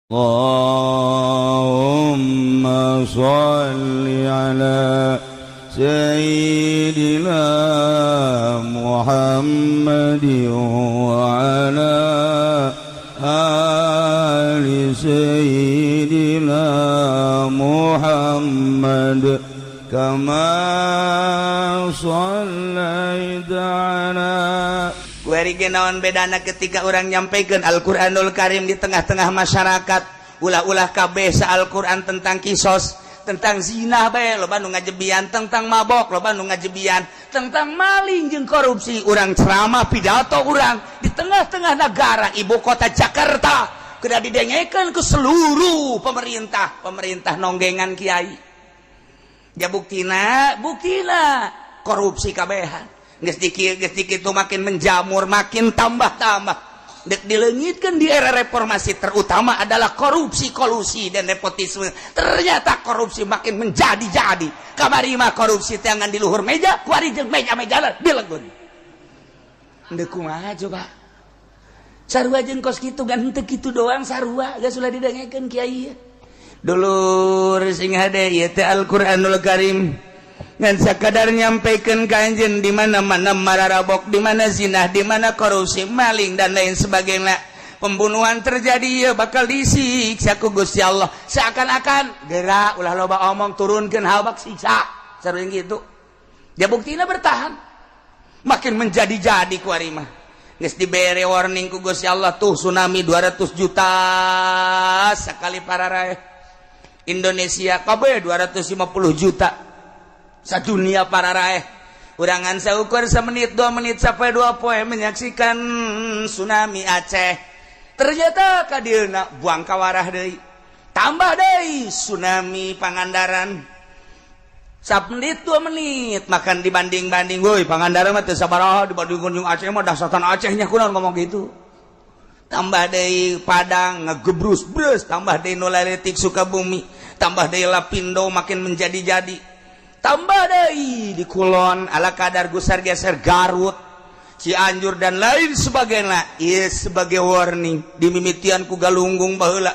اللهم صل على سيدنا محمد وعلى آل سيدنا محمد كما صليت على Kuari naon bedana ketika urang nyampaikan Al-Quranul Karim di tengah-tengah masyarakat? Ulah-ulah kabeh sa Al-Quran tentang kisos, tentang zina bae loba nu ngajebian, tentang mabok loba nu ngajebian, tentang maling jeung korupsi. Urang ceramah, pidato urang di tengah-tengah negara, ibu kota Jakarta, kudu didengekeun ke seluruh pemerintah. Pemerintah nonggengan kiai ya. Buktina, buktina korupsi kabehan geus dikit, geus dikit itu makin menjamur, makin tambah-tambah. Dek dileungitkeun di era reformasi, terutama adalah korupsi, kolusi, dan nepotisme. Ternyata korupsi makin menjadi-jadi. Kamari mah korupsi tangan di luhur meja, kuari jeung meja-meja dilegun. Deuk kumaha coba? Sarua jeung kos kitu kan, henteu kitu doang, sarua geus ulah didengekeun kiai. Dulur sing hade, ieu teh Al-Qur'anul Karim ngan sakadar nyampaikan ka anjeun di mana-mana mararabok, di mana zina, di mana korupsi, maling, dan lain sebagainya, pembunuhan terjadi ya bakal disiksa ku Gusti Allah. Seakan-akan gerak, ulah loba omong, turunkeun habak, siksa sering gitu ya. Buktinya bertahan, makin menjadi-jadi. Ku mah geus dibere warning ku Gusti Allah tuh, tsunami 200 juta sekali pararaeh. Indonesia kabeh 250 juta, sadunia pararaeh. Urangan saukur semenit, 2 menit sampai 2 poe menyaksikan tsunami Aceh. Ternyata kadieuna buang kawarah deui, tambah deui tsunami Pangandaran. Menit 2 menit makan dibanding-banding, woi, Pangandaran mah teu sabaraha dibandingkeun jeung Aceh mah, dahsatan Acehnya kunaon ngomong gitu. Tambah deui Padang ngegebrus brus, tambah deui nu laletik Sukabumi, tambah deui Lapindo makin menjadi-jadi, tambah deui di Kulon ala kadar gusar geser Garut, Cianjur, dan lain sebagainya. Ieu sebagai warning dimimitian ku Galunggung baheula.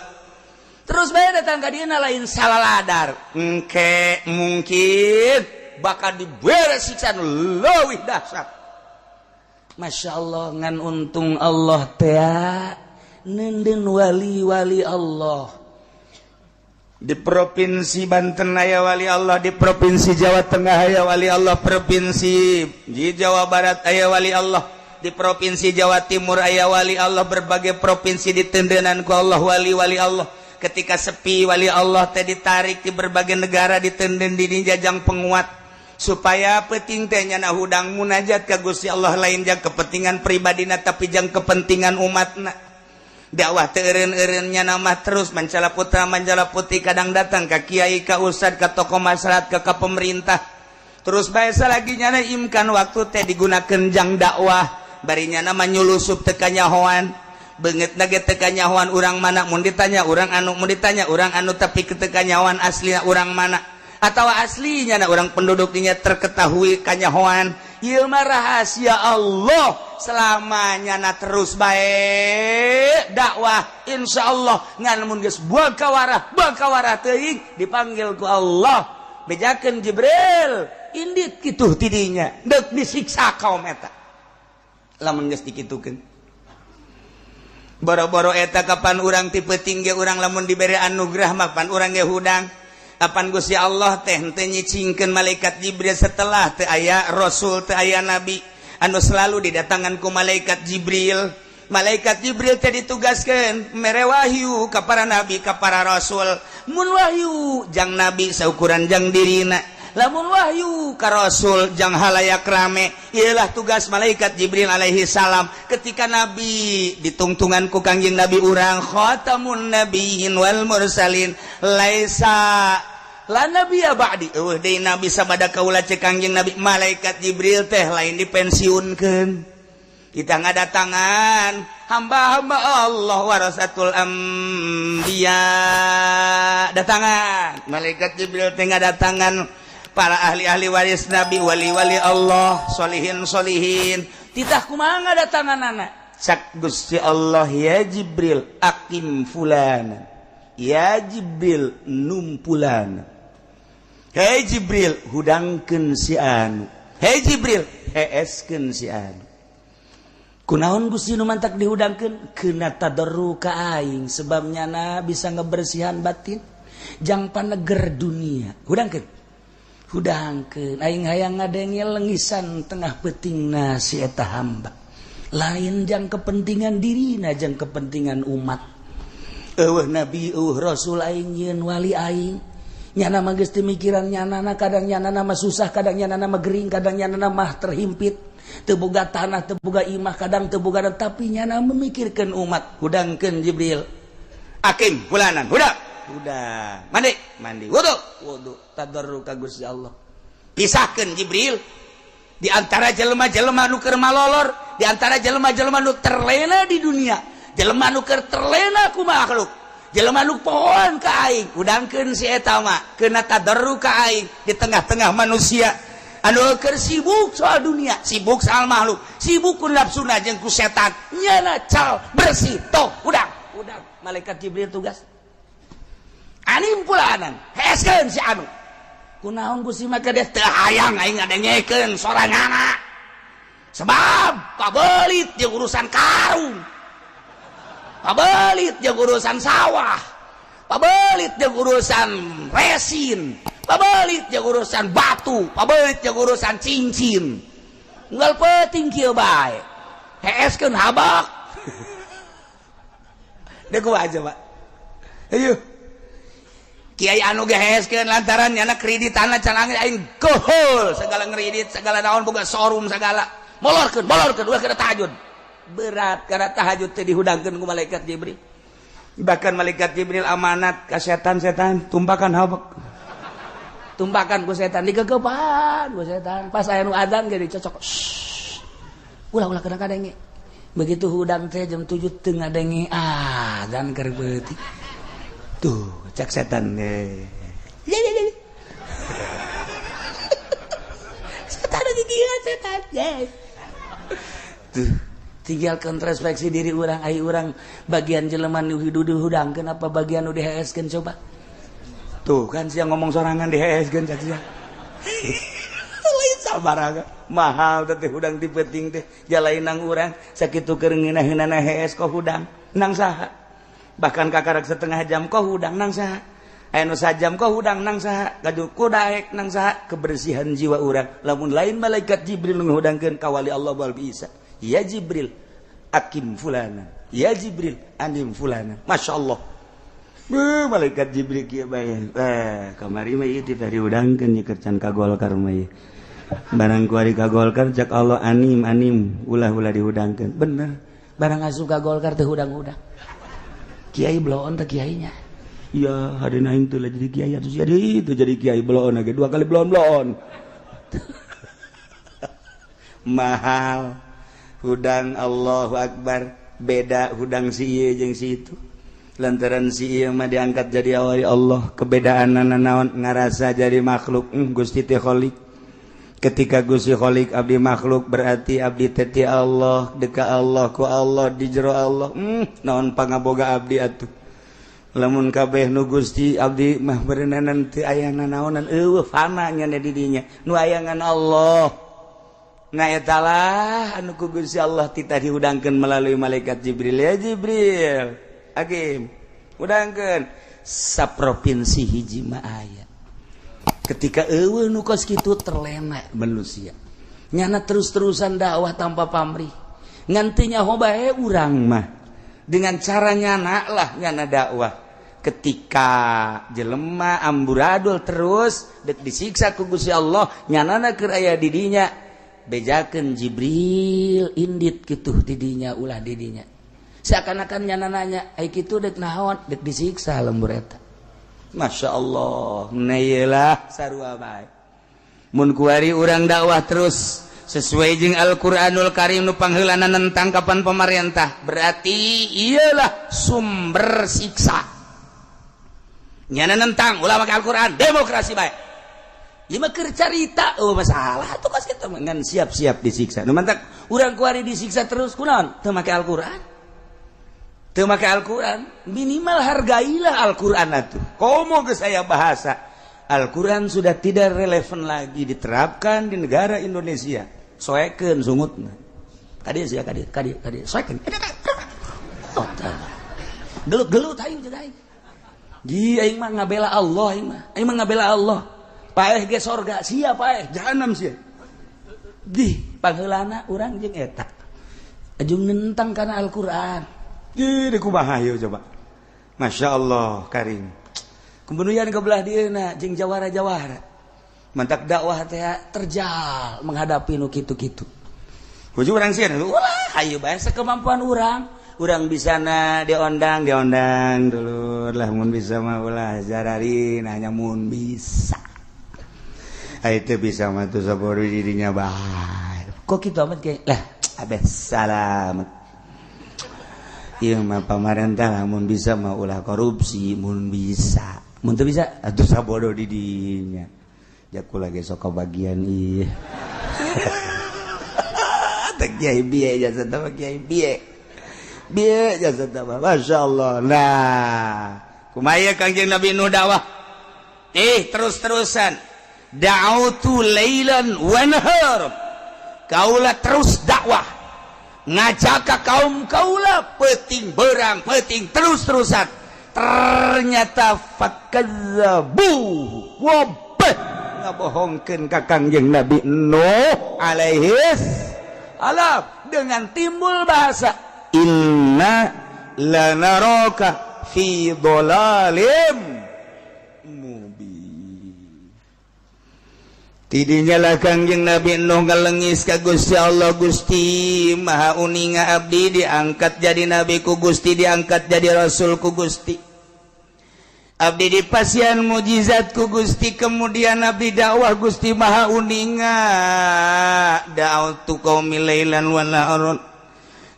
Terus bae datang ka dieu, lain salah ladar, engke mungkin bakal dibere siksa nu leuwih dahsyat. Masya Allah, ngan untung Allah teh neundeun wali-wali Allah. Di Provinsi Banten aya wali Allah, di Provinsi Jawa Tengah aya wali Allah, Provinsi di Jawa Barat aya wali Allah, di Provinsi Jawa Timur aya wali Allah. Berbagai provinsi diteundenan ku Allah wali-wali Allah. Ketika sepi, wali Allah teh ditarik di berbagai negara, diteundeun di jajang penguat supaya penting teh nyana hudang munajat ka Gusti Allah, lain jang kepentingan pribadina, tapi jang kepentingan umatna. Dakwah teu eureun-eureunnya nama, terus mancala putra, mancala putri, kadang datang ka kiai, ka ustad, ka tokoh masyarakat, ka pemerintah. Terus biasa lagi nyana imkan waktu teh digunakan jang dakwah, bari nyana nyulusup teu kanyahoan, beungeut ge teu kanyahoan urang mana. Mun ditanya urang anu, mun ditanya urang anu, tapi teu kanyahoan asli urang mana atau aslinya na orang penduduknya terketahui kanyahoan. Ieu mah rahasia Allah selamanya. Na terus baik dakwah, insya Allah. Ngan mun geus buang kawarah, buang kawarah teuing, dipanggil ku Allah, bejakeun Jibril, indit kitu tidinya, deuk disiksa kaum eta lamun geus dikitukeun. Boro-boro eta, kapan urang tipe tinggi, urang lamun diberi anugerah mah pan urang ge hudang. Kapan Gusti Allah teh henteu nyicingkeun malaikat Jibril setelah teu aya rasul, teu aya nabi anu selalu didatangan ku malaikat Jibril? Malaikat Jibril teh ditugaskeun mere wahyu ka para nabi, ka para rasul. Mun wahyu jang nabi, saukuran jang dirina. Lamun wahyu ka rasul, jang halayak rame. Ialah tugas malaikat Jibril alaihi salam. Ketika nabi ditungtungan ku Kangjeng Nabi urang, khatamun nabiyyin wal mursalin, laisa la nabiyya ba'di, eueuh deui nabi sabada kaula, cek Kangjeng Nabi. Malaikat Jibril teh lain dipensiunkeun, kita ngadatangan hamba-hamba Allah, warasatul anbiya. Datangan malaikat Jibril teh ngadatangan para ahli-ahli waris nabi, wali-wali Allah, solihin solihin. Titah kumaha ngadatangan anak? Cak Gusti Allah, "Ya Jibril, aqim fulana." Ya Jibril, numpulan. Hei Jibril, hudangkeun si anu. Hei Jibril, heeskeun si anu. Kunaon Gusti nu mantak dihudangkeun? Keuna tadarru ka aing, sebab nyana bisa ngebersihan batin jang paneger dunia. Hudangkeun, hudangkeun, aing hayang ngadenge lengisan tengah peutingna si eta hamba, lain jang kepentingan dirina, jang kepentingan umat. Euweuh nabi, euweuh rasul, aing nyieun wali aing. Nyana mah geus teu mikiran nyana. Kadang nyana mah susah, kadang nyana mah gering, kadang nyana mah terhimpit, teu boga tanah, teu boga imah, kadang teu boga, tapi nyana memikirkan umat. Hudangkeun, Jibril. Akim fulanan, hudang, hudang, mandi, mandi, wudu, wudu, tadarru ka Gusti Allah. Pisahkeun, Jibril, di antara jelema-jelema nu keur malolor, di antara jelema-jelema nu terlena di dunia, jelema nu keur terlena ku makhluk, jelema nu pohoan ka aing. Hudangkeun si eta mah, keuna tadarru ka aing di tengah-tengah manusia anu keur sibuk soal dunia, sibuk soal makhluk, sibuk ku nafsuna jeung ku setan. Nyana cal bersih toh. Hudang, hudang. Malaikat Jibril tugas anim fulanan, heeskeun si anu. Kunaon Gusti maka dia? Teu hayang aing ngadengekeun soranganna, sebab pabelit jeung urusan karung, pabelit jeung urusan sawah, pabelit jeung urusan resin, pabelit jeung urusan batu, pabelit jeung urusan cincin. Unggal peuting kieu bae, heeskeun habak. Deh, kumaha aja, Pak? Ayo. Kiai anu ge heeskeun lantaran nyana kredit tanah can angin, aing kohol segala ngredit, segala naon, boga showroom segala. Molorkeun, molorkeun, ulah kana tahajud. Berat karena tahajud teh dihudangkeun ku malaikat Jibril. Bahkan malaikat Jibril amanat ka setan-setan, tumpakan habek. Tumpakan ku setan, digegepan ku setan. Pas aya nu adzan ge dicocok. Ulah, ulah kena kadenge. Begitu hudang teh jam 7 teu ngadenge adzan keur peuting. Tuh, cek setan deh. Ya ya ya. Setan lagi gila setan. Yes. Tuh, tinggal introspeksi diri orang, ai urang bagian jelema nu hidup dihudangkeun apa bagian nu diheeskeun, coba. Tuh kan sia ngomong sorangan, diheeskeun cek sia. Lain sabar, mahal teh hudang ti peuting teh, jalainang urang sakitu keur ngeunah-ngeunahna hees kok hudang nang saha? Bahkan kakarak setengah jam kok hudang nang saha? Aya nu sajam kok hudang nang saha? Gaduh kudaek nang saha? Kebersihan jiwa urang, lamun lain malaikat Jibril nu ngahudangkeun, kawali Allah bal bisa. Ya Jibril, akim fulana. Ya Jibril, anim fulana. Masya Allah. Beuh, malaikat Jibril kieu bae. Eh, kamari mah ieu teh dihudangkeun nyeker can ka Golkar mah ieu. Barang kuari ka Golkar, cek Allah, anim, anim, ulah, ulah dihudangkeun. Bener. Barang asup ka Golkar teh hudang-hudang. Kiai bloon teh kiainya. Iya, hari aing teh lah jadi kiai atuh, jadi itu jadi kiai bloon lagi dua kali bloon-bloon. Mahal hudang, Allahu Akbar. Beda hudang si ieu jeung si itu, lantaran si ieu mah diangkat jadi wali Allah. Kebedaan naon? Ngarasa jadi makhluk. Gusti teh Khalik. Ketika Gusti Khalik, abdi makhluk, berarti abdi teh ti Allah, deka Allah, ku Allah, di jero Allah. Naon pangaboga abdi atuh lamun kabeh nu Gusti? Abdi mah berenanan teu aya nanaonan, eueuh, fana nya di dinya, nu ayangan Allah. Nah, eta lah anu ku Gusti Allah titah dihudangkeun melalui malaikat Jibril. Ya Jibril, akim, hudangkeun. Saprovinsi hiji mah aya. Ketika eueuh nu kos kitu, terlena manusia. Nyana terus-terusan dakwah tanpa pamrih, ngantinya bae urang mah dengan cara nyana lah, nyana dakwah. Ketika jelema amburadul terus, dek disiksa ku Gusti Allah. Nyanana keur aya di dinya, bejakeun Jibril, indit kitu didinya, ulah didinya. Seakan-akan nyana nanya, ai kitu dek naon? Dek disiksa lembur eta. Masya Allah. Nah, iyalah, sarua bae mun kuari urang dakwah terus sesuai jeung Al-Qur'anul Karim, nu pangheulana nentang kapan pemerintah, berarti iyalah sumber siksa. Nyana nentang, ulah make Al-Qur'an, demokrasi bae. Ieu mah keur carita, oh masalah tuh kos kitu ngan siap-siap disiksa. Nu mantak urang kuari disiksa terus kunaon? Teu make Al-Qur'an. Teu make Al-Quran, minimal hargailah Al-Quran atuh. Komo geus aya bahasa Al-Quran sudah tidak relevan lagi diterapkan di negara Indonesia. Soekeun sungutna. Kadieu sia, kadieu, kadieu, kadieu. Soekeun. Oh, gelut-gelut aing jeung aing. Ji, aing mah ngabela Allah, aing mah. Aing mah ngabela Allah. Paeh ge sorga, sia paeh jahanam sia. Di pangheulana urang jeung eta. Ajung nentang kana Al-Qur'an. Di kumaha ieu coba? Masya Allah, karim. Kemudian ke belah dieuna jeung jawara-jawara. Mantak dakwah teh terjal menghadapi nu kitu-kitu. Huju urang sieun, ulah, hayu bae kemampuan urang. Urang bisa na diondang, diondang dulur lah, mun bisa mah ulah jarari nanya mun bisa. Ai teu bisa mah tuh sabodo dirinya bae. Kok kitu amat kayak lah, abes salamet. Ieu mah pamarentah lamun bisa mah ulah korupsi, mun bisa. Mun teu bisa atuh sabodo di dinya. Jaku lagi sok bagian ieu. Teh kiai bieu jasa teh, kiai bieu. Bieu jasa teh, Masya Allah. Nah, kumaha Kangjeng Nabi Nuh dakwah? Terus-terusan. Da'autu lailan wa nahar. Kaula terus dakwah. Ngajak ka kaum kaula peting berang peting terus-terusan. Ternyata fakadzabu, wabeh ngabohongkeun ka Kangjeng Nabi Nuh alaihi salam dengan timbul bahasa inna lanaraka fi dhalalim mubin. Tidinya lah Kangjeng Nabi Nuh ngalengis ka Gusti Allah, "Gusti Maha uninga, abdi diangkat jadi nabi ku Gusti, diangkat jadi rasul ku Gusti, abdi dipasihan mujizat ku Gusti, kemudian abdi dakwah. Gusti Maha uninga, da'autu qaumi lailan wa naharon,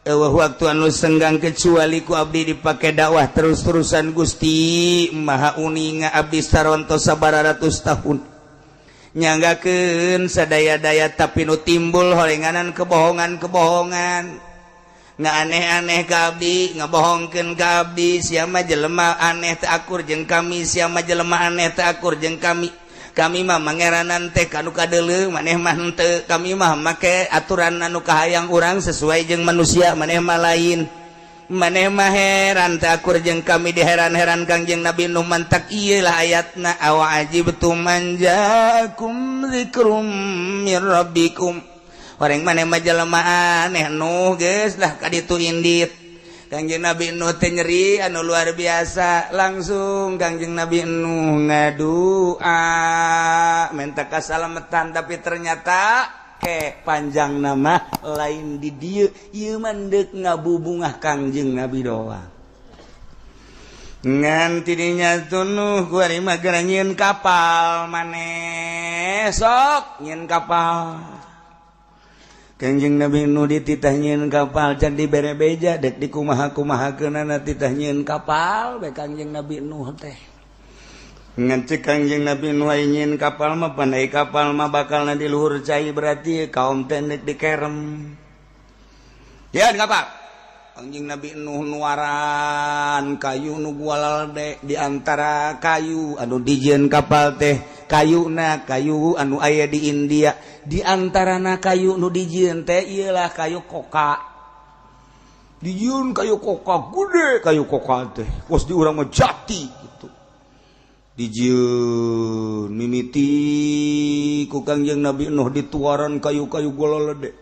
euweuh waktu anu senggang kecuali ku abdi dipake dakwah terus-terusan. Gusti Maha uninga, abdi saronto sabaratus tahun nyanggakeun sadaya-daya, tapi nu timbul horenganan kebohongan-kebohongan, nggak aneh-aneh ka abdi, ngabohongkeun ka abdi. Sia mah jelema aneh, teu akur jeung kami. Sia mah jelema aneh, teu akur jeung kami. Kami mah mangeranan teh kanu kadeuleu, maneh mah henteu. Kami mah make aturan anu kahayang urang sesuai jeung manusia, maneh mah lain. Maneh mah heran, teu akur jeung kami." Diheran-heran Kangjeng Nabi Nuh. Mantak ieu lah ayatna, awa ajibtum an jaakum dzikrum mir rabbikum. Horeng maneh mah jelema aneh, Nuh. Geus lah kaditu indit. Kangjeng Nabi Nuh teh nyeri anu luar biasa. Langsung Kangjeng Nabi Nuh ngadua minta kasalamatan, tapi ternyata ke panjang nama lain di dieu ieu mah deuk ngabubungah Kangjeng Nabi doang. Ngan tidinya tunuh kuari mah geura nyieun kapal maneh, sok nyieun kapal. Kanjeng Nabi Nuh dititah nyieun kapal, can dibere beja dek dikumaha-kumahakeunana. Titah nyieun kapal bae Kangjeng Nabi Nuh teh. Ngan cek Kangjeng Nabi Nuh, "Ai nyieun kapal mah, pandai kapal mah bakalna di luhur cai, berarti kaum teh deuk dikerem." Ya, kapal Kangjeng Nabi Nuh nuaran kayu nu gualalde. Di antara kayu anu dijieun kapal teh kayuna kayu anu aya di India. Di antarana kayu nu dijieun teh iyalah kayu koka. Dijieun kayu koka gede, kayu koka teh kos di urang mah jati gitu. Dijieun mimiti ku Kangjeng Nabi Nuh dituaran kayu-kayu gualalde.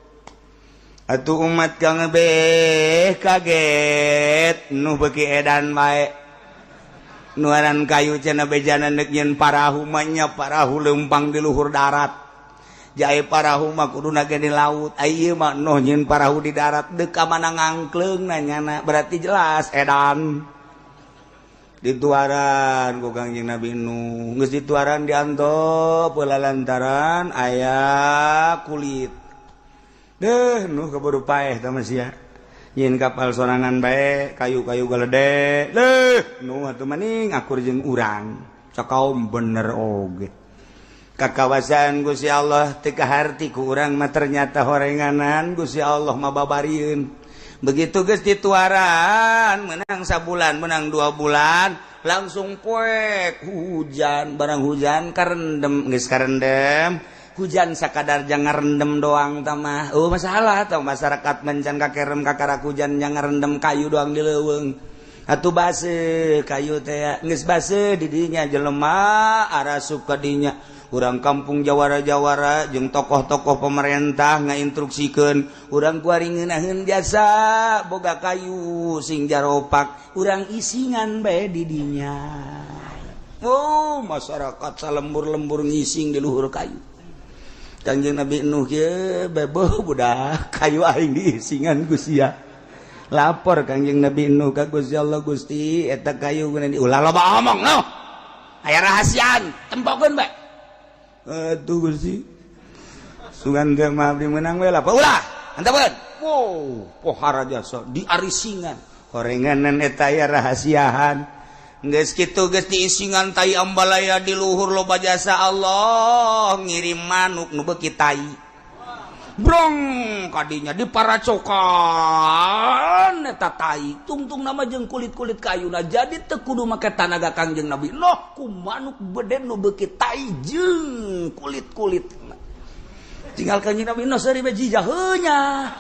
Atuh umat kang beh kaget, Nuh beuki edan bae nuaran kayu. Cenah bejana deuk nyieun parahu mah nya, parahu leumpang di luhur darat jae, parahu mah kuduna ge di laut. Ai ieu mah Nuh nyieun parahu di darat, deuk ka mana ngangkleung nanyana? Berarti jelas edan. Dituaran ku Kangjeng Nabi Nuh, geus dituaran diantop heula lantaran aya kulit deh. Nuh keburu paeh tah sia, nyieun kapal sorangan bae, kayu-kayu galede deh. Nuh atuh maning akur jeung urang cakaum, bener oge ka kawasan Gusti Allah teu kaharti ku urang mah. Ternyata horenganan Gusti Allah mah babarieun. Begitu geus dituaran, menang sabulan, menang 2 bulan, langsung poek hujan. Barang hujan karendem, geus karendem hujan sakadar jangan rendem doang tamah. Oh, masalah atau masyarakat mencan kakerem kakarak hujan yang rendem kayu doang di leuweung atuh base kayu teh. Geus base didinya jelema arasup ka dinya. Urang kampung jawara-jawara jeung tokoh-tokoh pemerintah ngainstruksikeun urang kuari ngeunaheun jasa boga kayu sing jaropak, urang isingan bae di dinya. Oh, masyarakat salembur-lembur ngising di luhur kayu. Kangjeng Nabi Nuh kieu bebo budak kayu aing diisingan ku sia. Lapor Kangjeng Nabi Nuh ka Gusti Allah, "Gusti, eta kayu geunan." "Ulah loba omong, no aya rahasiaan, tempokeun bae." "Aduh Gusti, sugan teh mah abdi meunang we lah." "Ulah, antapeun." Wow, pohara jasa diarisingan horenganan eta aya rahasiaan. Geus kitu, geus diisingan tai ambalaya di luhur loba jasa, Allah ngirim manuk nu beuki tai brong kadinya diparacokan eta tai tungtung nama jeung kulit-kulit kayuna. Jadi teu kudu make tanaga Kangjeng Nabi Noh, ku manuk beden nu beuki tai jeung kulit-kulit. Tinggal Kangjeng Nabi Noh seuri bae jijaheunya,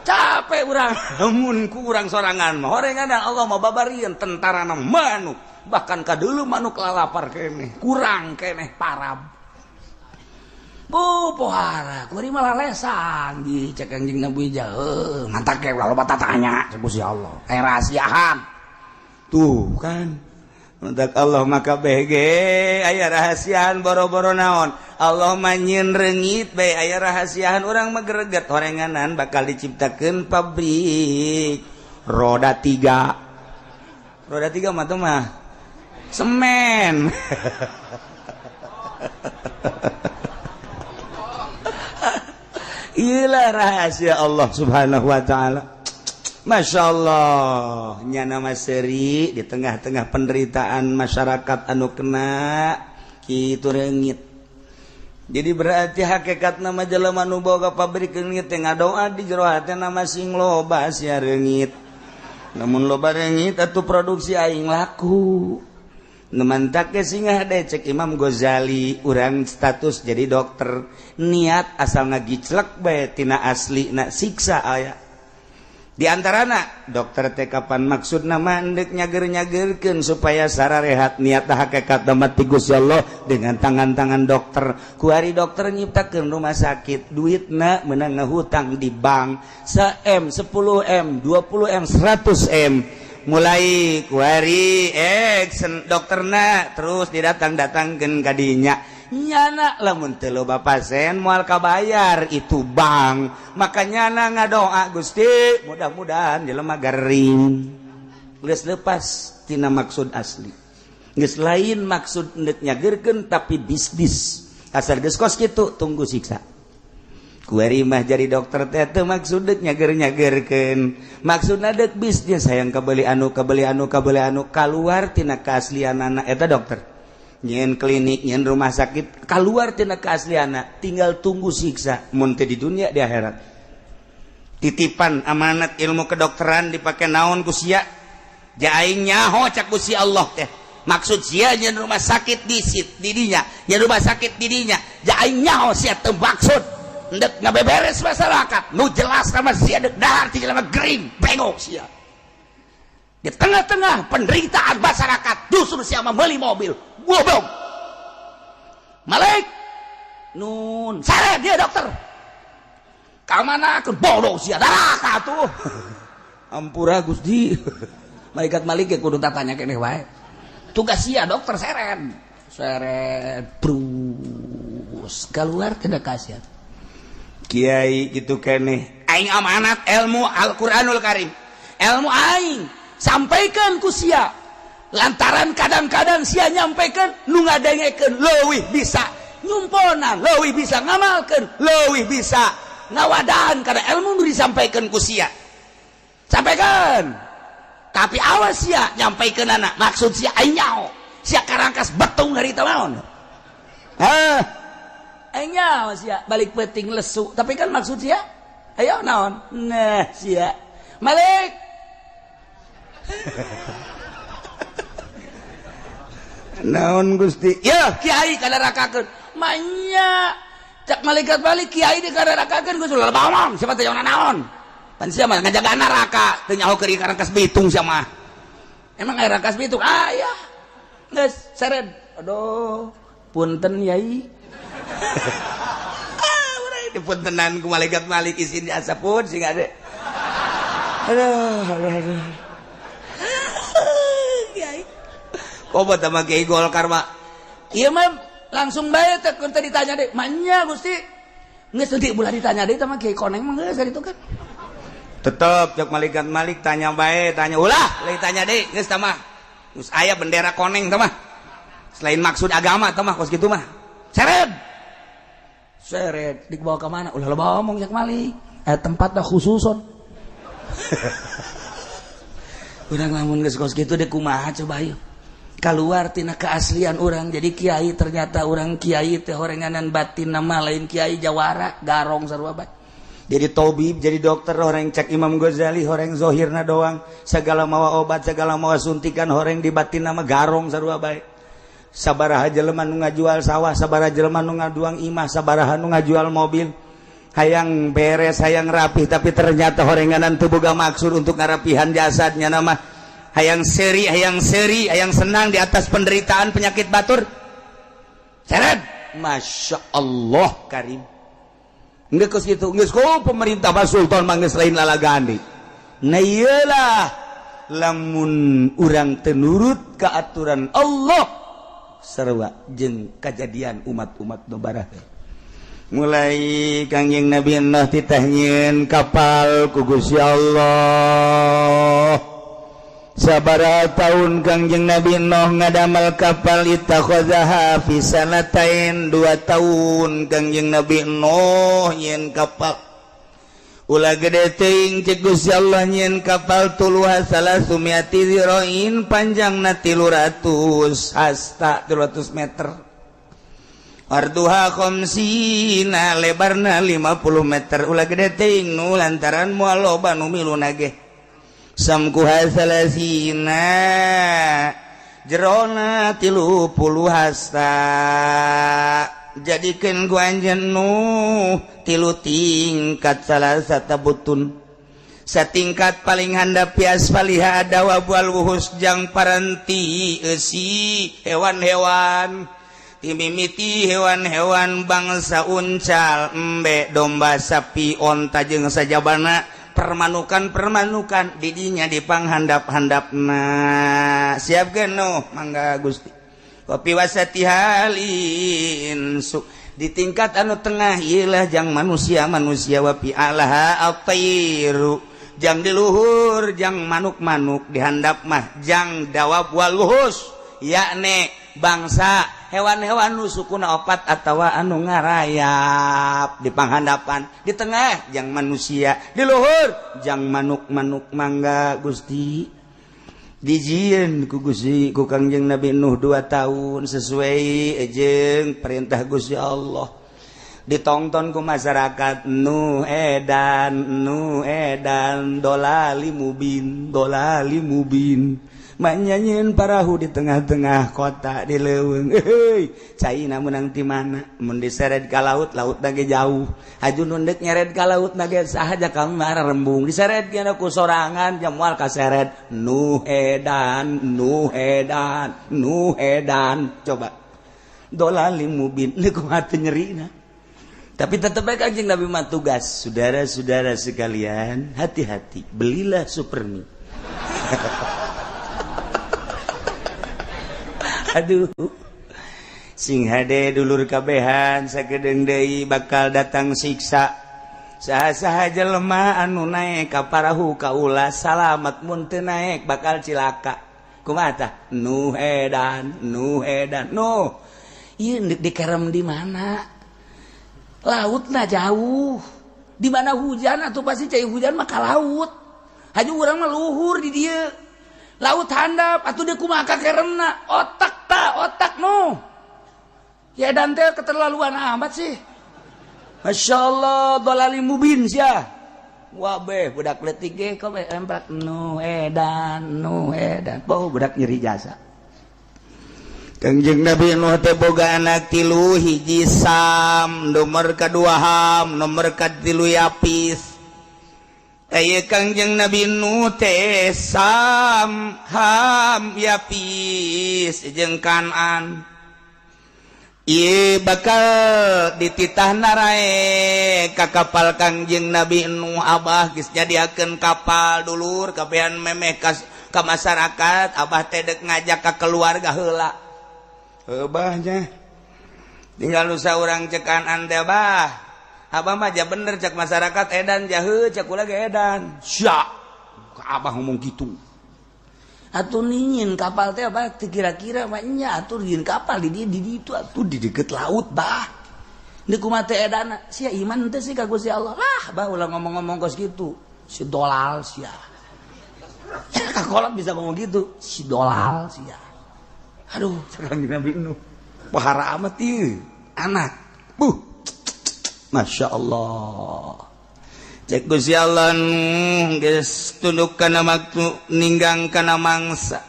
capek urang mun ku urang sorangan mah. Horengan Allah mau babarian tentara manuk, bahkan kadulu manuk lalapar keneh, kurang keneh parab. Bu pohara kuari malah lesan di cek Kanjeng Nabi jauh mantak ke ulah loba tatanya cek Gusti Allah eh rahasiaan tuh kan. Untuk Allah maka BG aya rahasiaan boro-boro naon, Allah mah nyieun reungit bae aya rahasiaan. Urang mah greget horenganan bakal diciptakeun pabrik roda tiga. Roda tiga mah tuh mah semen. Inilah rahasia Allah Subhanahu wa taala. Masya Allah, nyana seri di tengah-tengah penderitaan masyarakat anu kena kitu reungit. Jadi berarti hakikat nama jelema nu boga pabrik reungit teh ngadoa di jero hatena sing loba sia reungit. Namun loba reungit atuh produksi aing laku. Nemantak ke singah deh cek Imam Ghazali, urang status jadi dokter niat asal ngagiclek bae tina asli na siksa aya. Di antarana dokter teh kapan maksud nama endek nyager-nyagerkeun supaya sararehat niat hakikat mati Gusti Allah dengan tangan-tangan dokter. Kuari dokter nyiptakeun rumah sakit, duitna menang ngehutang di bank se M, 10 M, 20 M, 100 M. Mulai kuari dokterna terus didatang-datangkeun kadinya nyana lamun teu loba pasien moal kabayar itu bank. Maka nyana ngadoa, "Gusti, mudah-mudahan jelema garing." Geus lepas tina maksud asli, geus lain maksud endek nyagerkeun tapi bisnis. Asal geus kos kitu tunggu siksa. Kuari mah jadi dokter teh teu maksud dek nyager-nyagerkeun, maksudna dek bisnis, hayang kabeli anu, kabeli anu, kabeli anu. Kaluar tina keaslianana eta dokter nyen klinik, nyen rumah sakit, keluar tina keasliana. Tinggal tunggu siksa mun teu di dunia di akhirat. Titipan amanat ilmu kedokteran dipakai naon ku sia? Ja aing nyaho cak Gusti Allah teh maksud sia nyen rumah sakit disit di dinya, nyen rumah sakit di dinya. Ja aing nyaho sia teu maksud endek ngabeberes masyarakat. Nu jelas sama sia dek dahar ti jelema gering bengok sia. Di tengah-tengah penderitaan masyarakat justru sia membeli mobil. Goblok. Malik nun sare dia dokter ka mana ke bodoh sia darah tuh. Ampura Gusti. Malaikat Malik ge kudu tatanya keneh wae. Tugas sia dokter seren seret brus keluar tidak kasihan. Kiai gitu keneh, aing amanat ilmu Al-Qur'anul Karim, ilmu aing sampaikan ku sia lantaran kadang-kadang sia nyampaikan nu ngadengekeun leuwih bisa nyumponan, leuwih bisa ngamalkeun, leuwih bisa ngawadahan karena ilmu nu disampaikan ku sia. Sampaikan, tapi awas sia nyampaikan anak maksud sia aing nyaho sia karangkas betung dari naon. Hah, aing nyaho sia balik peting lesu, tapi kan maksud sia ayo naon. Nah, sia Malik. Naon Gusti? Ya, kiai kadarakakeun. Manya cak malaikat balik kiai dikararakakeun Gusti ulah bawang siapa teh naon? Pan sia mah ngajaga neraka teu nyaho keur rangkas bitung sia mah. Emang aya rangkas bitung? Ah ya. Geus seret. Aduh, punten yai. Ah, urang dipuntenan ku malaikat Malik isin diasapun sing ade. Aduh, aduh, aduh. Kiai. Kobat sama Kiai Golkar mah. Ieu mah langsung bae teh keur teh ditanya deui. Manya Gusti. Geus teu ulah ditanya deui tah mah Kiai Koneng mah geus itu kan. Tetep cek malaikat Malik tanya bae, tanya ulah, lain tanya deui geus tah mah. Geus aya bendera koneng tah mah. Selain maksud agama tah mah kos kitu mah. Seret. Seret dibawa ke mana? Ulah loba omong cek Malik. Tempatna khususon. Urang lamun geus kos kitu deui kumaha coba ayo. Keluar tina keaslian orang jadi kiai, ternyata orang kiai teh horenganan batin nama lain kiai jawara garong sarua bae. Jadi tobib, jadi dokter horeng cek Imam Ghazali horeng zohirna doang, segala mawa obat, segala mawa suntikan, horeng di batin nama garong sarua bae. Sabaraha jelema nu ngajual sawah, sabaraha jelema nu ngaduang imah, sabaraha nu ngajual mobil, hayang beres, hayang rapih, tapi ternyata horenganan teu boga maksud untuk ngarapihan jasadnya nama. Hayang seri, hayang seri, hayang senang di atas penderitaan penyakit batur. Seret, Masya Allah Karim. Nggak kos gitu, nggak kok pemerintah Pak Sultan mah geus lain lalagani. Nah iyalah, lamun urang tenurut ke aturan Allah, sarua jeung kajadian umat-umat nu barahe. Mulai Kangjeng Nabi Nuh titah nyieun kapal ku Gusti Allah. Sabaraha tahun Kangjeng Nabi Nuh ngadamel kapal? Ittakhadzaha fi sanatain, 2 tahun Kangjeng Nabi Nuh nyieun kapal. Ulah gede teuing cek Gusti Allah, nyieun kapal tuluha salasumiati dzira'in, panjangna 300 hasta, 300 meter, arduha khamsina, lebarna 50 meter. Ulah gede teuing nu lantaran moal loba nu milu nage. Samkuha salasina, jerona 30 hasta. Jadikeun ku anjeun Nuh tilu tingkat, salasata butun, satingkat paling handap fi asfaliha dawab wal wuhus, jang paranti eusi hewan-hewan, timimiti hewan-hewan bangsa uncal, embe, domba, sapi, onta jeung sajabana permanukan-permanukan didinya di panghandap-handapna. Siapkeun Nuh, mangga Gusti. Wa fi wasatihal insu, di tingkat anu tengah ilah jang manusia-manusia, wa fi a'laha at-tairu, jang di luhur jang manuk-manuk, dihandap mah jang dawab wal wuhus, yakni bangsa hewan-hewan nu sukuna opat atawa anu ngarayap di panghandapan, di tengah jang manusia, di luhur jang manuk-manuk. Mangga Gusti. Dijieun ku Gusti ku Kangjeng Nabi Nuh 2 tahun sesuai jeung perintah Gusti Allah. Ditonton ku masyarakat, "Nu edan, nu edan, dolali mubin, dolali mubin." Manyanyiin parahu di tengah-tengah kota di leuweung. Heuy, caina menang ti mana mun diseret ka laut, laut ge jauh. Haju nu deuk nyeret ka laut ge sahaja kamar rembung diseret kana ku sorangan jam moal kaseret. Nu edan, nu edan, nu edan. Coba, dolali mubin, nu kumaha teu nyerina? Tapi tetap baik Kanjeng Nabi mah tugas. Saudara-saudara sekalian, hati-hati, belilah supermi. Aduh, sing hade dulur kabehan, sakedeung deui bakal datang siksa. Saha-saha jelema anu naek ka parahu kaula salamat, mun teu naek bakal cilaka. Kumaha tah? Nu edan, nu edan, nu ieu dikerem di mana? Lautna jauh. Di mana hujan atau pasti cai hujan mah ka laut. Haju urang mah luhur di dieu, laut handap atuh, dia kumaha kakeremna? Otak ta otak nu ya dan teh keterlaluan amat sih. Masya Allah, dolali mubin sia. Wabeh budak leutik ge kabeh emprak nu edan nu edan. Bau budak nyeri jasa. Kangjeng Nabi Nuh teh boga anak tilu, hiji Sam, nomor kadua Ham, nomor katilu Yapis. Aya Kangjeng Nabi Nuh teh Sam, Ham, Yapis jeung Kanan. Ieu bakal dititah narae ka kapal Kangjeng Nabi Nuh. Abah geus nyadiakeun kapal dulur kabehan memeh ka masyarakat. Abah teh dek ngajak ka keluarga heula. Abahnya tinggal nu saurang cek Kanan teh, "Bah, abah mah ja bener cek masyarakat edan jahe, cek kula ge edan." Sia abah ngomong gitu atuh ningin kapal teh abah teu kira-kira mah nya atuh nyieun kapal di dieu di ditu atuh di deket laut bah. Ini kumaha teh edana sia iman teh sih ka Gusti Allah lah bah, ulah ngomong-ngomong kos kitu si dolal sia. Kakolot bisa ngomong gitu si dolal sia. Aduh, sekarang Nabi Nuh pahara amat ieu anak buh, Masya Allah. Cek Gusti Allah, geus tunduk kana waktu ninggang kana mangsa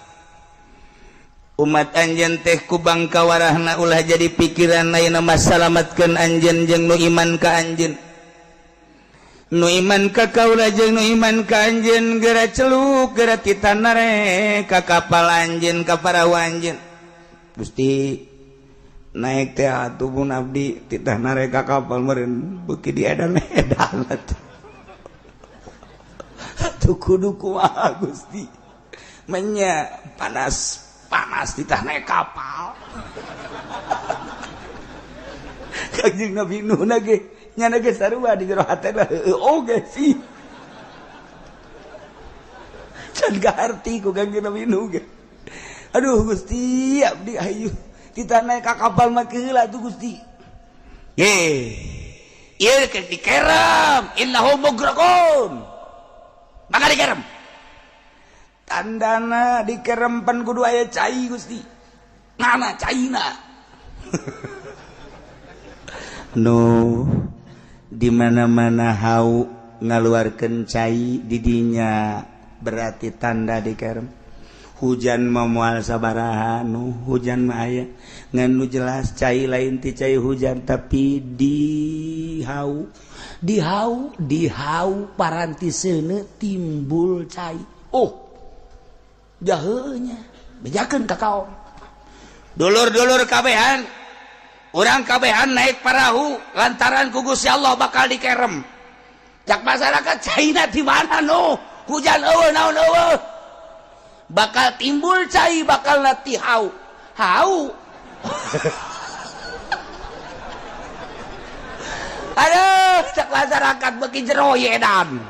umat anjeun teh ku bangka warahna. Ulah jadi pikiran ayeuna mah, salamatkeun anjeun jeung nu iman ka anjeun, nu iman ka kaula jeung nu iman ka anjeun. Geura celuk, geura titanare ka kapal anjeun, ka parahu anjeun. Gusti, naik teh atuh pun abdi titah nare ka kapal meureun beuki di edan edan atuh. Atuh kudu kumaha, Gusti? Menya panas panas titah naik kapal. Kanjeng Nabi Nuh ge nyana ge sarua di jero hatena heueuh oge sih. Can kaharti ku Kanjeng Nabi Nuh ge. Aduh Gusti, abdi ayu titah naik ka kapal mah heula tuh Gusti. Ye ieu keur dikerem innahum mugraqun, maka dikerem tandana dikerempan kudu aya cai. Gusti, mana caina? Nu di mana-mana hau ngaluarkeun cai didinya berarti tanda dikerem. Hujan mah moal sabaraha nu hujan mah aya, ngan nu jelas cai lain ti cai hujan, tapi di hau, di hau, di hau paranti seuneu timbul cai. Oh, jaheunya bejakeun ka kaum dulur-dulur kabehan, urang kabehan naik parahu lantaran ku Gusti Allah bakal dikerem. Cak masyarakat, caina di mana nu? Hujan eueuh, naon eueuh, bakal timbul cai bakal ti hau hau. Aduh, cak masyarakat beuki jero edan.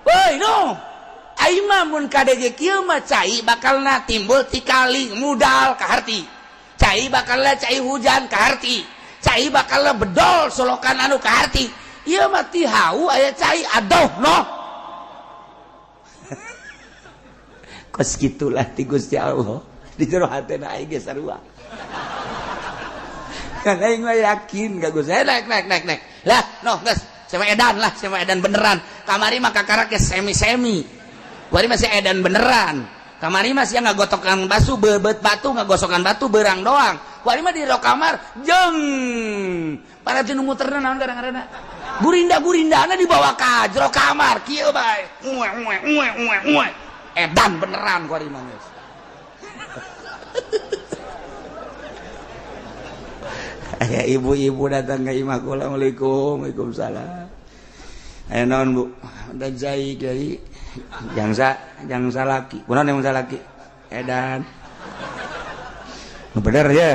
Woi no, aing mah mun kadege kieu mah cai bakalna timbul ti kali mudal kaharti, cai bakalna cai hujan kaharti, cai bakalna bedol solokan anu kaharti, ieu mah ti hau aya cai. Aduh no, kos gitulah ti Gusti Allah di jero hatena aing ge sarua kan. Aing mah yakin ka Gusti. Naik naik naik naik lah no, geus sama edan lah, sama edan beneran. Kamari mah kakarak ge semi-semi, kuari masih edan beneran. Kamari mah sia ngagotokan batu bebet batu, ngagosokan batu berang doang. Kuari mah di jero kamar jeng para tinu muterna naon kadang-kadang gurinda-gurindana dibawa ka jero kamar kieu bae ue ue ue ue ue. Edan beneran kuari mah geus. Aya ibu-ibu datang ke imah kula, "Assalamualaikum." "Waalaikumsalam." "Aya naon, Bu?" "Dan cai, Kiai." Jangsa jangsa laki. Kunaon yang salaki? Edan. Bener ya.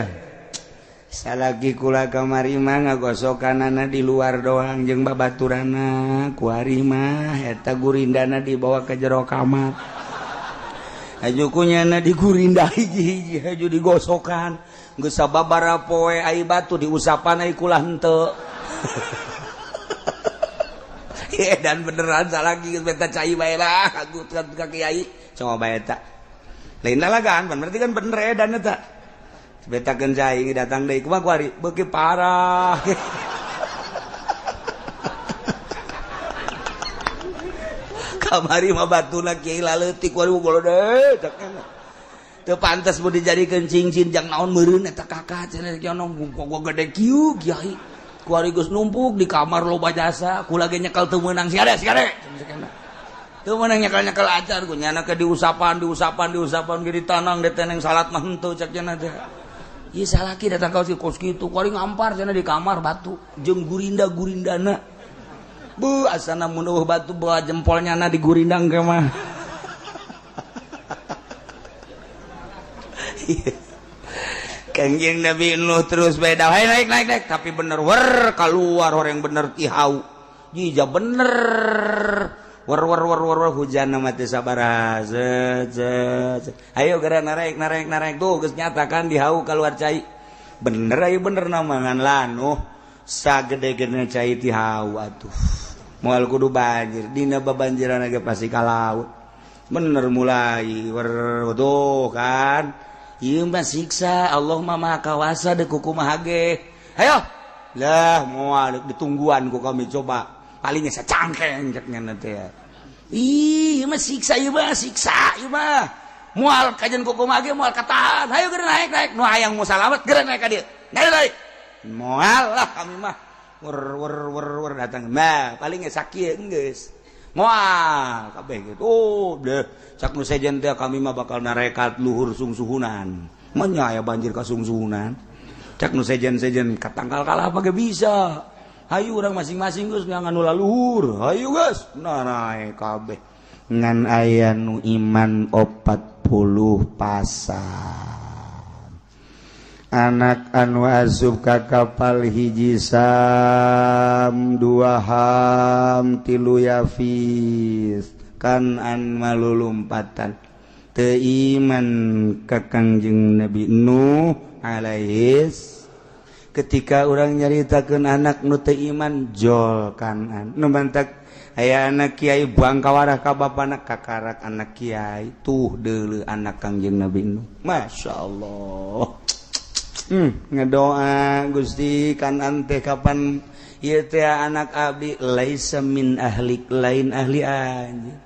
Salaki kula kamari mah ngagosokanana di luar doang jeung babaturana, kuari mah eta gurindana dibawa ke jero kamar. Haju kunyana digurinda hiji-hiji, haju digosokan. Geus sababaraha poe ai batu diusapan ai kula henteu. Dan beneran salaki geus beta cai bae lah aku ka kiai. Coba bae eta. Lain lalagaan, berarti kan bener edan eta. Betakeun cai datang deui kumaha kuari beuki parah. Kamari mah batuna kiai laleutik, waduh, golode cak teu pantes mun dijadikeun cincin. Jang naon meureun eta kakak cenah kieu gua gede kieu kiai kuari geus numpuk di kamar loba jasa. Kula ge nyekel teu meunang, sia sia teu meunang nyekel-nyekel acar ku nyana ke diusapan, diusapan, diusapan ge ditanang diteneng salat mah henteu cak cenah teh. Ieu salaki datang ka kos kitu kuari ngampar cenah di kamar batu jeung gurinda gurindana. Bu, asana mun eueuh batu bawa jempolnya na digurindang ke mah. Kangjeng Nabi Nuh terus beda, hai, naik, naik, naik, tapi bener wer keluar orang bener tihau jija bener wer wer wer wer wer hujan mah teu sabaraha zet zet. Ayo geura naik, naik, naik. Tuh geus nyatakan dihau keluar cai bener. Ayo bener namangan lanuh sagede-gede cai tihau atuh moal kudu banjir dina babanjiran ge pasti ka laut. Bener mulai wer tuh kan. Ieu mah siksa Allah mah maha kawasa deuk kumaha ge. Ayo lah moal ditungguan ku kami, coba palingnya sacangkeng cek nya teh. Ih, ieu mah siksa, ieu mah siksa, ieu mah moal kajian ku kumaha ge moal katahan. Ayo geura naik, naik. Nu hayang mau salamet geura naik ka dieu, naik, naik. Moal lah kami mah. Wer wer wer wer datang mah palingnya sakieu geus moal kabeh gitu. Oh deh cak nu sejen teh kami mah bakal narekat luhur sungsuhunan menya aya banjir ka sungsuhunan. Cak nu sejen-sejen katangkal kalah ge bisa. Hayu urang masing-masing geus ngan nu luhur, hayu geus nah naek kabeh ngan aya nu iman 40 pasang. Anak anu asup ka kapal hiji Sam, dua Ham, tilu Yafis. Kanan malulumpatan teu iman ka Kangjeng Nabi Nuh alaihis. Ketika orang nyaritakeun anak nu teu iman jol kanan nu mantak aya anak kiai buang kawarah ka bapana kakarak anak kiai tuh deuleu anak Kangjeng Nabi Nuh. Masya Allah. Ngedoa Gusti kanan teh kapan ieu teh anak abdi laisa min ahlik, lain ahli anjeun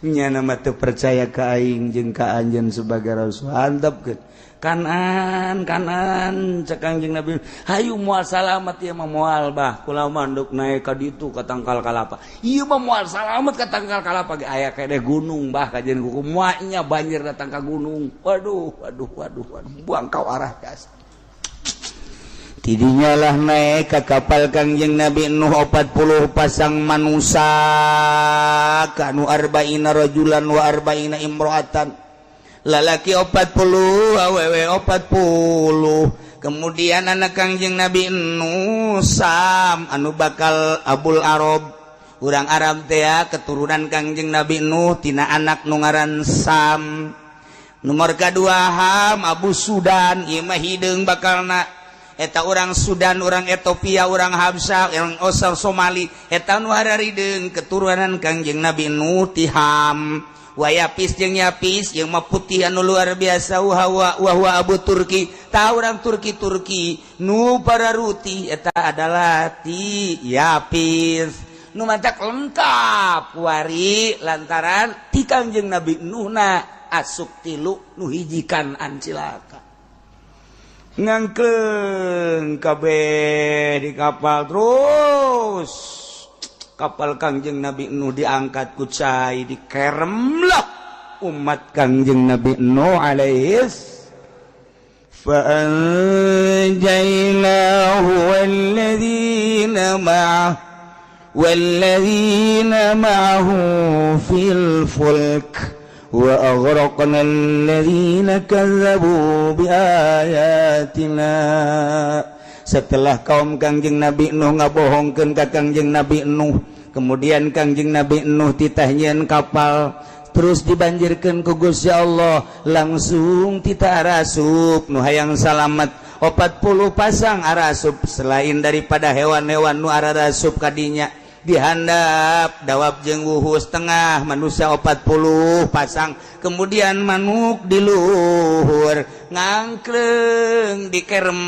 nya mah teu percaya ka aing jeung ka anjeun sebagai rasul. Antepkeun kanan kanan cek Kangjeng Nabi, hayu moal salamat ieu mah. Moal bah kula mah nduk naik ka ditu ka tangkal kalapa ieu mah moal salamat ka tangkal kalapa ge aya kene gunung bah kajian kuku muanya banjir datang ka gunung. Waduh, waduh, waduh, waduh, buang kau arah gas. Tidinya lah naik ke kapal Kangjeng Nabi Nuh 40 pasang manusia kanu arba'ina rajulan wa arba'ina imro'atan, lalaki 40, awewe 40. Kemudian anak Kangjeng Nabi Nuh Sam anu bakal Abul Arab, urang Arab teh keturunan Kangjeng Nabi Nuh tina anak nu ngaran Sam. Nomor kedua Ham, Abu Sudan. Ieu mah hideung bakalna eta orang Sudan, orang Ethiopia, orang Habsah, orang Osar Somali eta nu hararideung keturunan Kangjeng Nabi Nuh ti Ham. Wa Yapis jeung Yapis yang mah putih anu luar biasa wa wa Abu Turki ta orang Turki Turki nu para ruti eta adalah ti Yapis. Nu mantak lengkap wari lantaran ti Kangjeng Nabi Nuhna asup tilu nu hiji Kanan cilaka. Ngangkleng kabeh di kapal. Terus kapal Kangjeng Nabi Nuh diangkat ku cai, dikerem lah umat Kangjeng Nabi Nuh alaihis. فأنجيناه والذين معه في الفلك وأغرقنا الذين كذبوا بآياتنا. Setelah kaum Kangjeng Nabi Nuh ngabohongkeun ka Kangjeng Nabi Nuh, kemudian Kangjeng Nabi Nuh titah nyieun kapal, terus dibanjirkan ku Gusti Allah. Langsung tita arasup nu hayang salamet 40 pasang arasup. Selain daripada hewan-hewan nu arasup kadinya dihandap dawab jeung wuhus tengah manusia 40 pasang, kemudian manuk di luhur ngangkleng dikerem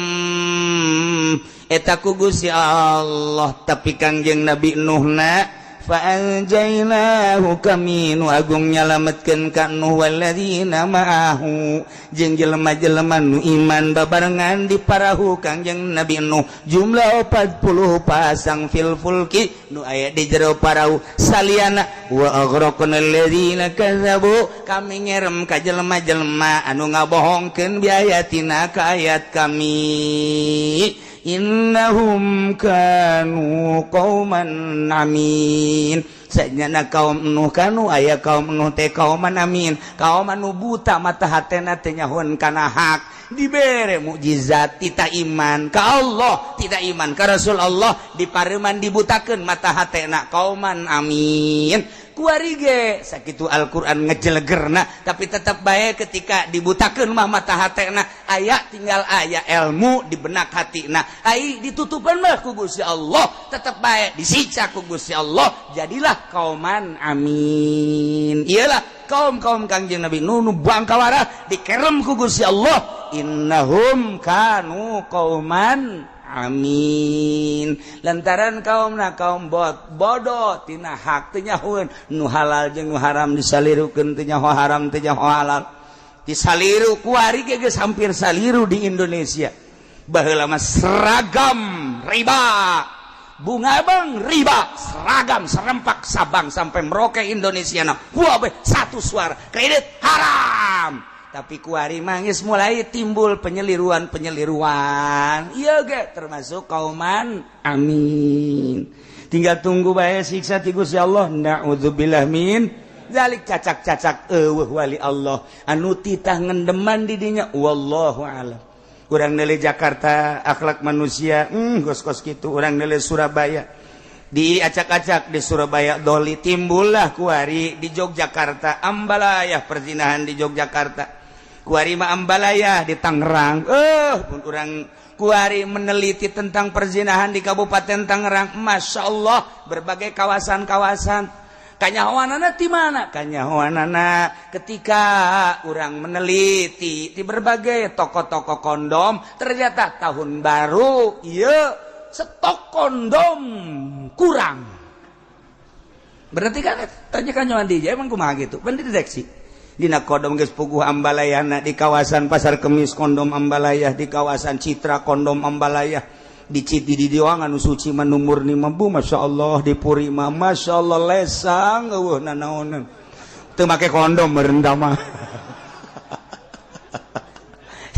eta ku Gusti Allah. Tapi Kangjeng Nabi Nuhna Fa anjainahu, kami nu agung nyalametkeun ka Nuh, walladzina ma'ahu, jeung jelema-jelema nu iman babarengan di parahu Kangjeng Nabi Nuh, jumlah 40 pasang, fil fulki, nu aya di jero parahu saliana. Wa aghraqna alladzina kadzabu, kami ngerem ka jelema-jelema anu ngabohongkeun, bi ayatina, ka ayat kami. Innahum kanu qauman amin. Sanyana kaum Nuh, kanu aya kaum Nuh teh kauman amin, kaum anu buta mata hatena, teu nyahoan kana hak. Dibere mukjizat tidak iman ka Allah, tidak iman ka Rasul Allah, dipareuman, dibutakeun mata hatena, kauman amin. Kuari ge sakitu Al-Qur'an ngejelegerna, tapi tetap baik ketika dibutakeun mah mata hatena aya, tinggal aya ilmu di benak hatina, ai ditutupan mah ku Gusti Allah, tetap baik disiksa ku Gusti Allah. Jadilah kauman amin. Iyalah kaum-kaum Kangjeng Nabi Nuh nu bangkawara dikerem ku Gusti Allah. Innahum kanu qauman amin lantaran kaum na kaum bot bodoh tina hak, teu nyahoeun nu halal jeung nu haram, disalirukeun, teu nyaho haram, teu nyaho halal, disaliru. Kuari ge geus hampir saliru di Indonesia. Baheula mah seragam riba, bunga bang riba, seragam serempak Sabang sampai Merauke Indonesia. Nah, wah, satu suara, kredit haram. Tapi kuari mangis mulai timbul penyeliruan penyeliruan. Iya ge termasuk kauman amin, tinggal tunggu bae siksa ti Gusti Allah. Naudzubillah min dzalik. Cacak-cacak eueuh wali Allah anu titah ngendeman di dinya, wallahu alam. Urang nilai Jakarta, akhlak manusia kos-kos kitu. Urang nilai Surabaya, diacak-acak di Surabaya doli, timbullah kuari di Yogyakarta ambalaya perzinahan, di Yogyakarta kuari mah ambalaya, di Tangerang pun urang kuari meneliti tentang perzinahan di Kabupaten Tangerang. Masya Allah, berbagai kawasan-kawasan. Kanyahoanana di mana? Kanyahoanana ketika orang meneliti di berbagai toko-toko kondom, ternyata tahun baru iya stok kondom kurang. Berarti kan tanya kanyahoan di emang kumaha gitu kan, dideteksi dina kondom geus puguh ambalayana. Di kawasan Pasar Kemis kondom ambalaya, di kawasan Citra kondom ambalaya, di Citi di Diwang anu suci mah, nu murni mah, bu, Masya Allah. Di Puri mah Masya Allah, lesang, eueuh nanaonan, teu make kondom meureun mah.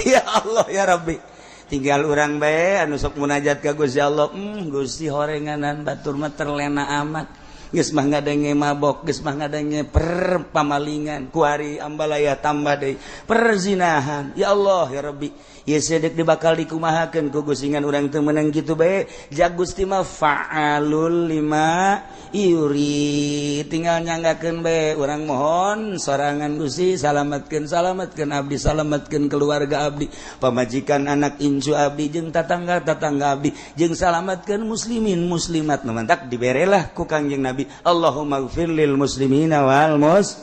Ya Allah ya Rabbi, tinggal urang bae anu sok munajat ka Gusti Allah. Gusti, horenganan batur mah terlena amat, geus mah ngadenge mabok, geus mah ngadenge per pamalingan, kuari ambalaya tambah deui perzinahan. Ya Allah ya Rabbi, ieu sedek dibakal dikumahakeun ku Gusti, ngan urang teu meunang kitu bae. Ja Gusti mah fa'alul lima yuri, tinggal nyanggakeun bae. Urang mohon sorangan, Gusti, salamatkeun, salamatkeun abdi, salamatkeun keluarga abdi, pamajikan, anak incu abdi, jeung tatangga tatangga abdi, jeung salamatkeun muslimin muslimat. Nu mantak diberelah ku Kangjeng Nabi, Allahumma gfir lil muslimina wal muslimat.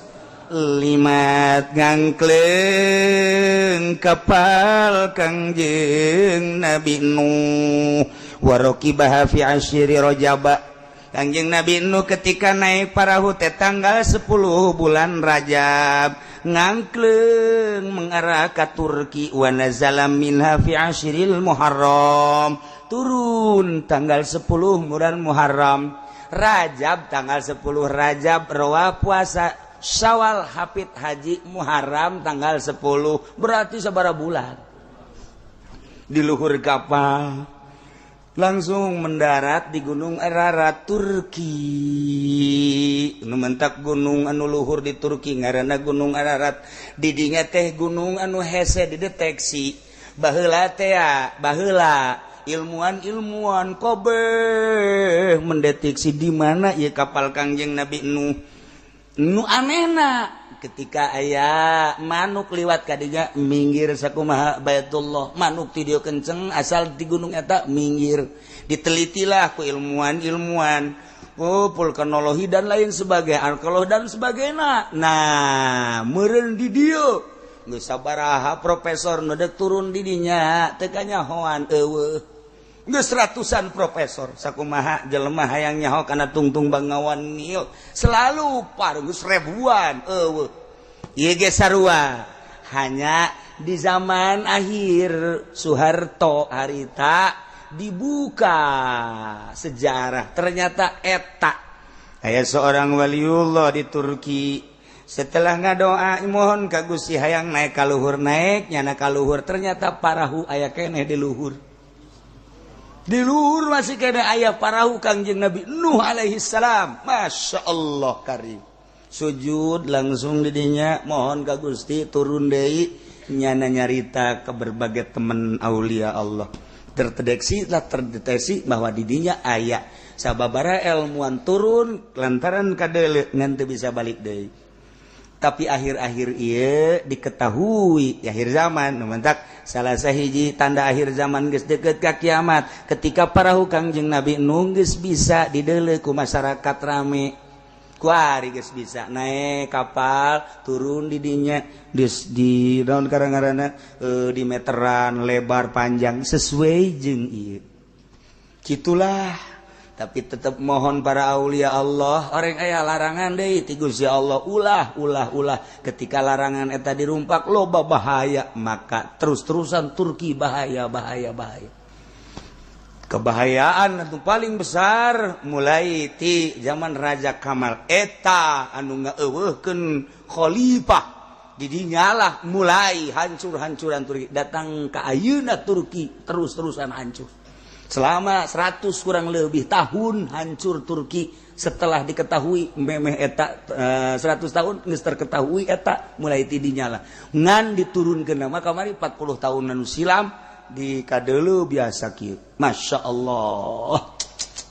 Ngangkleng kapal Kangjeng Nabi Nuh. Warokibaha fi asyiri Rajaba. Kangjeng Nabi Nuh ketika naik parahu teh tanggal 10 bulan Rajab, ngangkleng mengarah ke Turki. Wa nazala minha fi asyril Muharram, turun tanggal 10 bulan Muharram. Rajab, tanggal 10 Rajab rawa puasa Syawal, hafid haji, Muharram tanggal 10, berarti sabara bulan di luhur kapal, langsung mendarat di Gunung Ararat, Turki. Nu mentak gunung anu luhur di Turki ngaranna Gunung Ararat. Didinya teh gunung anu hese dideteksi. Baheula teh ya, baheula ilmuwan-ilmuwan kabeh mendeteksi di mana ya kapal Kangjeng Nabi Nuh. Nu anehna, ketika aya manuk liwat kadinya minggir sakumaha Baitullah, manuk ti dieu kenceng, asal di gunung eta minggir. Ditelitilah ku ilmuwan-ilmuwan, oh, vulkanologi dan lain sebagainya, arkeologi dan sebagainya. Nah, meureun di dieu geus sabaraha profesor nu dek turun di dinya, teu kanyahoan, eueuh. Geus ratusan profesor sakumaha jelema hayang nyaho kana tungtung Bengawan Nil selalu par geus ribuan eueuh. Ieu ge sarua, hanya di zaman akhir Soeharto harita dibuka sejarah, ternyata eta aya seorang waliullah di Turki. Setelah ngadoa mohon ka Gusti hayang naik ka luhur, naik nyana ka luhur, ternyata parahu aya keneh di luhur. Di luhur masih keneh aya parahu Kangjeng Nabi Nuh alaihi salam. Masya Allah karim, sujud langsung didinya mohon ka Gusti turun deui. Nyana nyarita ke berbagai teman aulia Allah, terdeteksi lah, terdeteksi bahwa didinya aya sababara ilmuwan turun lantaran kadeuleu ngan teu bisa balik deui. Tapi akhir-akhir ieu diketahui di akhir zaman. Nu mantak salah sahiji tanda akhir zaman geus deket ka kiamat, ketika parahu Kangjeng Nabi Nuh geus bisa dideuleu ku masyarakat rame. Kuari geus bisa naik kapal turun di dinya, di naon karang-karana di meteran lebar panjang sesuai jeung ieu gitulah. Tapi tetap mohon para aulia Allah, orang aya larangan deui ti Gusti Allah, ulah, ulah, ulah. Ketika larangan eta dirumpak, loba bahaya. Maka terus-terusan Turki bahaya, bahaya, bahaya. Kebahayaan itu paling besar mulai ti zaman Raja Kamal eta anu ngaeuweuhkeun khalifah. Didinyalah mulai hancur-hancuran Turki datang ke ayeuna. Turki terus-terusan hancur selama 100 kurang lebih tahun hancur Turki. Setelah diketahui memeh eta 100 tahun geus terketahui eta mulai ti dinyala ngan diturunkeun nama kamari 40 tahun anu silam di kadeuleu biasa kieu. Masya Allah.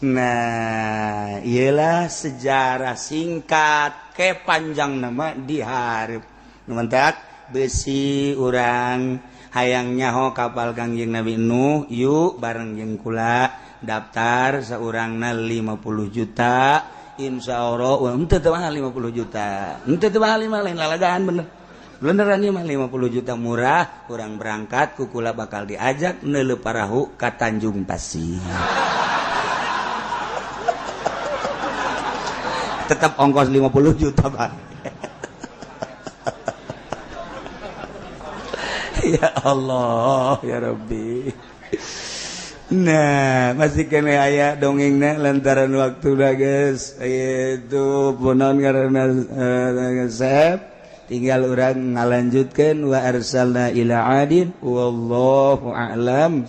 Nah, iyalah sejarah singkat ke panjang nama diharap. Mantak besi urang hayang nyaho kapal Kangjeng Nabi Nuh, yuk bareng jeung kula daftar seorangna 50 juta. Insya Allah. Wah, henteu teu mahal 50 juta, henteu teu mahal mah, lain lalagaan, bener beneran ieu mah 50 juta murah. Urang berangkat ku kula, bakal diajak neuleu parahu ka Tanjung Pasir. Tetap ongkos 50 juta, Pak. Ya Allah ya Rabbi. Nah, masih keneh aya dongengna, lantaran waktu guys itu punon karena sep tinggal urang ngalanjutkan wa arsalna ila adin. Wallahu a'lam.